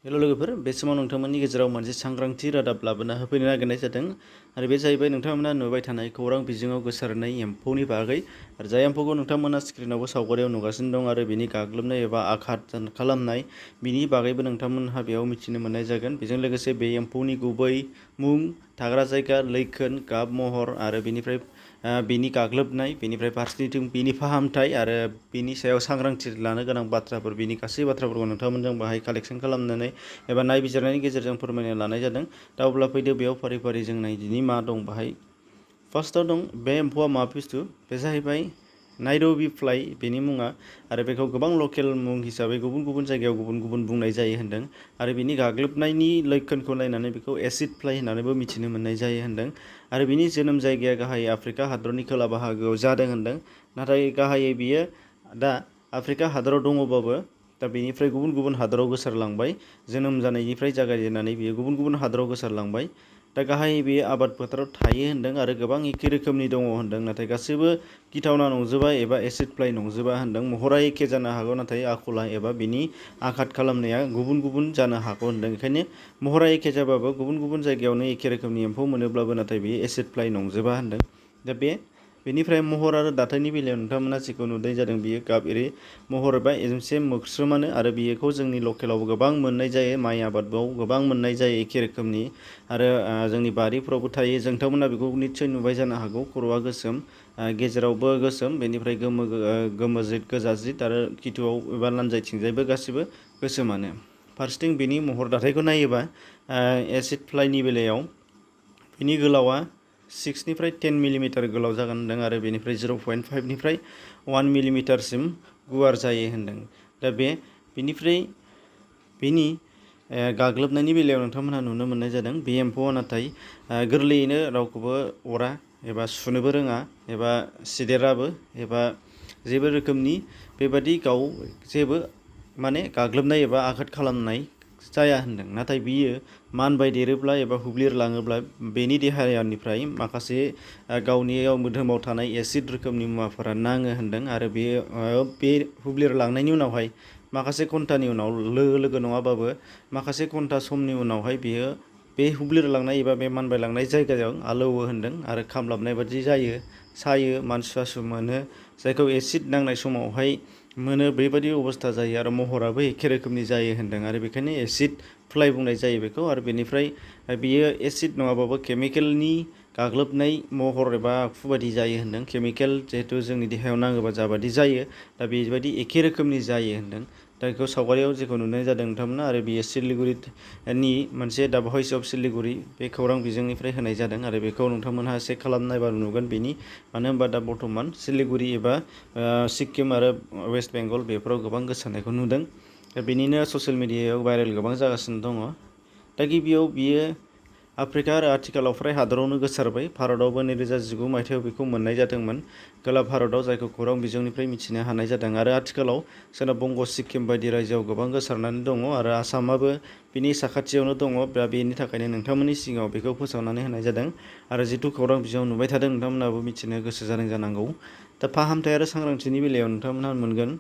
हेल' लोगोफोर बे समाव नोंथांमोननि गेजेराव मोनसे सांग्रांथि रादाब लाबोना होफैनो नागिरनाय जादों आरो बे जाहैबाय नोंथांमोना नुबाय थानाय खौरां बिजोङाव गोसारनाय एम्फौनि बागै आरो जाय एम्फौखौ नोंथांमोना स्क्रिनावबो सावगारियाव नुगासिनो दं आरो बिनि गाग्लोबनाय एबा आघात खालामनाय बिनि बागैबो नोंथांमोनहा बेयाव मिथिनो मोननाय जागोन। बेजों लोगोसे बे एम्फौनि गुबै मुं, थाग्रा जायगा, लैखोन, गाब, महर आरो बिनिफ्राय बिनि गाग्लोबनाय, बिनिफ्राय फारसेथिं बिनि फाहामथाय आरो बिनि सायाव सांग्रांथि लानो गोनां बाथ्राफोर, बिनि गासै बाथ्राफोरखौ नोंथांमोनजों बाहाय कालेक्सन खालामनानै एबा नायबिजिरनायनि गेजेरजों फोरमायनो लानाय जादों। दा अब्ला फैदो बेयाव फारि फारि जों नायदिनि मा दं बाहाय। फार्स्टआव दं बे एम्फौआ मा बुस्थु, बे जाहैबाय नाइरबि फ्लाइ बेनि मुङा आरो बेखौ गोबां लकेल मुं हिसाबै गुबुन गुबुन जायगायाव गुबुन गुबुन बुंनाय जायो होनदों आरो बिनि गाग्लोबनायनि लैखोनखौ नायनानै बेखौ एसिड फ्लाइ होननानैबो मिथिनो मोननाय जायो होनदों आरो बिनि जोनोम जायगाया गाहायै आफ्रिका हादरनि खोला बाहागोआव जादों होनदों। नाथाय गाहायै बियो दा आफ्रिका हादराव दङबाबो दा बेनिफ्राय गुबुन गुबुन हादराव गोसारलांबाय। जोनोम जानायनिफ्राय जागायजेननानै बियो गुबुन गुबुन हादराव गोसारलांबाय। दा गाहायै बेयो आबाद फोथाराव थायो होनदों आरो गोबां एखे रोखोमनि दङ होनदों, नाथाय गासैबो गिथावना नंजोबा एबा एसिड फ्लाइ नंजोबा होनदों। महरा एखे जानो हागौ नाथाय आखला एबा बिनि आघात खालामनाया गुबुन गुबुन जानो हागौ होनदों। बेखायनो महरा एखे जाबाबो गुबुन गुबुन जायगायावनो एखे रोखोमनि एम्फौ मोनोब्लाबो नाथाय बेयो एसिड फ्लाइ नंजोबा होनदों। दा बेनिफ्राय महर आरो दाथायनि बेलायाव नोंथांमोना जेखौ नुनाय जादों बियो गाब एरि महर एबा मोनसे मोस्रोमानो आरो बेखौ जोंनि लकेलाव गोबां मोननाय जायो, माइ आबादाव गोबां मोननाय जायो एखे रोखोमनि आरो जोंनि बारिफ्रावबो थायो। नोंथांमोना बेखौ निस्सय नुबाय जानो हागौ। खर'आ गोसोम, गेजेरावबो गोसोम, बेनिफ्राय गोमो जिद, गोजा जिद आरो खिथुआव एबा लानजायथिंजायबो गासिबो गोसोमानो। फारसेथिं बिनि महर दाथायखौ नायोबा एसिड फ्लाइनि बेलायाव बिनि गोलावा 6निफ्राय 10 मिलिमिटार गोलाव जागोन होनदों आरो बेनिफ्राय 0.5निफ्राय 1 मिलिमिटारसिम गुवार जायो होनदों। दा बेनिफ्राय बेनि गाग्लोबनायनि बेलायाव नोंथांमोनहा नुनो मोननाय जादों बे एम्फौआ नाथाय गोरलैयैनो रावखौबो अरा एबा सुनोबो रोङा एबा सिदेराबो एबा जेबो रोखोमनि बेबादि गाव जेबो माने गाग्लोबनाय एबा आघात खालामनाय जाया होनदों। नाथाय बियो मानबाय देरोब्ला एबा हुब्लिरलाङोब्ला बेनि देहानिफ्राय माखासे गावनियाव मोदोमाव थानाय एसिड रोखोमनि मुवाफोरा नाङो होनदों आरो बे हुब्लिरलांनायनि उनावहाय माखासे घन्टानि उनाव लोगो लोगो नङाबाबो माखासे घन्टा समनि उनावहाय बियो बे हुब्लिरलांनाय एबा बे मानबायलांनाय जायगायाव आलौवो होनदों आरो खामलाबनाय बादि जायो, सायो, मानसुवासु मोनो, जायखौ एसिड नांनाय समावहाय मोनो बेबायदि अबस्था जायो आरो महराबो एखे रोखोमनि जायो होनदों आरो बेखायनो एसिड फ्लाइ बुंनाय जायो बेखौ। आरो बेनिफ्राय बियो एसिड नङाबाबो केमिकेलनि गाग्लोबनाय महर एबा आखु बायदि जायो होनदों। केमिकेल जिहेथु जोंनि देहायाव नाङोबा जाबादि जायो दा बेबायदि एखे रोखोमनि जायो होनदों। दा बेखौ सावगारियाव जेखौ नुनाय जादों नोंथांमोना आरो बियो सिलिगुरिनि मोनसे दा भइस अफ सिलिगुरि बे खौरां बिजोंनिफ्राय होनाय जादों आरो बेखौ नोंथांमोनहा चेक खालामनायबा नुगोन बेनि। मानो होनबा दा बर्थमान सिलिगुरि एबा सिक्किम आरो वेस्ट बेंगल बेफोराव गोबां गोसारनायखौ नुदों। दा बेनिनो ससियेल मिडियायाव भाइरेल गोबां जागासिनो दङ। दा गिबियाव बियो आफ्रिका आरो आथिखालाव फ्राय हादरावनो गोसारबाय। भारतआवबो 2019 मायथाइयाव बेखौ मोननाय जादोंमोन खोला भारतआव, जायखौ खौरां बिजोंनिफ्राय मिथिनो हानाय जादों आरो आथिखालाव सोनाब बंग, सिक्किम बायदि रायजोआव गोबां गोसारनानै दङ आरो आसामाबो बिनि साखाथियावनो दङ। दा बेनि थाखायनो नोंथांमोननि सिगाङाव बेखौ फोसावनानै होनाय जादों आरो जिथु खौरां बिजोङाव नुबाय थादों नोंथांमोनाबो मिथिनो गोसो जादों जानांगौ। दा फाहामथाय आरो सांग्रांथिनि बेलायाव नोंथांमोनहा मोनगोन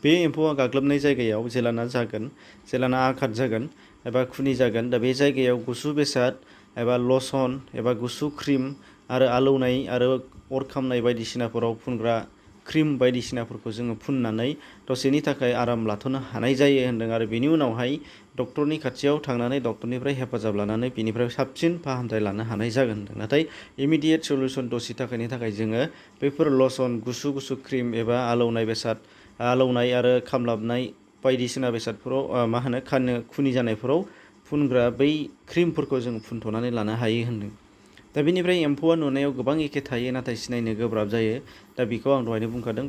बे एम्फौआ गाग्लोबनाय जायगायाव जेलाना आघात जागोन एबा खुनि जागोन, दा बे जायगायाव गुसु बेसाद एबा लसन एबा गुसु क्रिम आरो आलौनाय आरो अर खामनाय बायदिसिनाफोराव फुनग्रा क्रिम बायदिसिनाफोरखौ जोङो फुननानै दसेनि थाखाय आराम लाथ'नो हानाय जायो होनदों आरो बेनि उनावहाय डक्टरनि खाथियाव थांनानै डक्टरनिफ्राय हेफाजाब लानानै बेनिफ्राय साबसिन फाहामथाय लानो हानाय जागोन होनदों। नाथाय इमिडियेट सलिउसन दसे थाखायनि थाखाय जोङो बैफोर लसन, गुसु गुसु क्रिम एबा आलौनाय बेसाद, आलौनाय आरो खामलाबनाय बायदिसिना बेसादफोराव खुनि जानायफोराव फुनग्रा बै क्रिमफोरखौ जों फुनथ'नानै लानो हायो होनदों। दा बेनिफ्राय एम्फौआ नुनायाव गोबां एखे थायो नाथाय सिनायनो गोब्राब जायो। दा बेखौ आं दहायनो बुंखादों।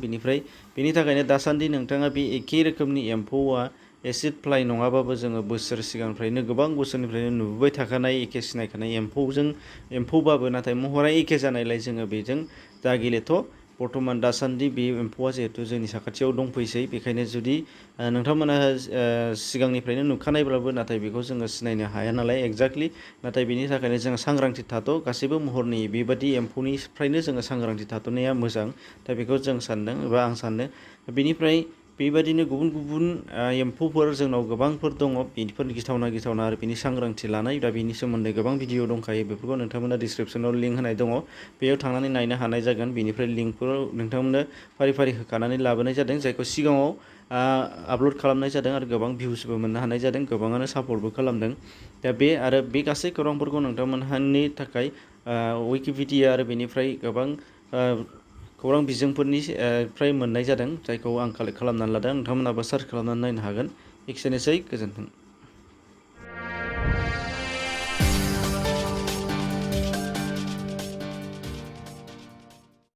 बेनि थाखायनो दासान्दि नोंथाङा बे एखे रोखोमनि एम्फौआ एसिड फ्लाइ नङाबाबो जोङो बोसोर सिगांनिफ्रायनो गोबां बोसोरनिफ्रायनो नुबोबाय थाखानाय एखे सिनायखानाय एम्फौबाबो नाथाय महरा एखे जानायलाय जोङो बेजों दा गेलेथ'। बर्थमान दासान्दि बे एम्फौआ जिहेथु जोंनि साखाथियाव दंफैसै, बेखायनो जुदि नोंथांमोना सिगांनिफ्रायनो नुखानायब्लाबो नाथाय बेखौ जोङो सिनायनो हाया नालाय एक्जेक्टलि, नाथाय बेनि थाखायनो जोङो सांग्रांथि थाथ'। गासैबो महरनि बेबादि एम्फौनिफ्रायनो जोङो सांग्रांथि थाथ'नाया मोजां। दा बेखौ जों सानदों एबा आं सानो। बेनिफ्राय बेबायदिनो गुबुन गुबुन एम्फौफोर जोंनाव गोबांफोर दङ बेफोर गिथावना आरो बिनि सांग्रांथि लानाय दा बिनि सोमोन्दै गोबां भिडिअ दंखायो बेफोरखौ नोंथांमोना डिसक्रिपसनाव लिंक होनाय दङ बेयाव थांनानै नायनो हानाय जागोन बेनिफ्राय लिंकफोराव नोंथांमोननो फारि फारि होखानानै लाबोनाय जादों जायखौ सिगाङाव आपल'ड खालामनाय जादों आरो गोबां भिउसबो मोननो हानाय जादों गोबाङानो सापर्टबो खालामदों दा बे गासै खौरांफोरखौ नोंथांमोननि थाखाय विकिपिडिया आरो बेनिफ्राय गोबां खौरां बिजोंफोरनिफ्राय मोननाय जादों जायखौ आं कालेक्ट खालामनानै लादों नोंथांमोनाबो सार्च खालामनानै नायनो हागोन एसेनोसै गोजोन्थों।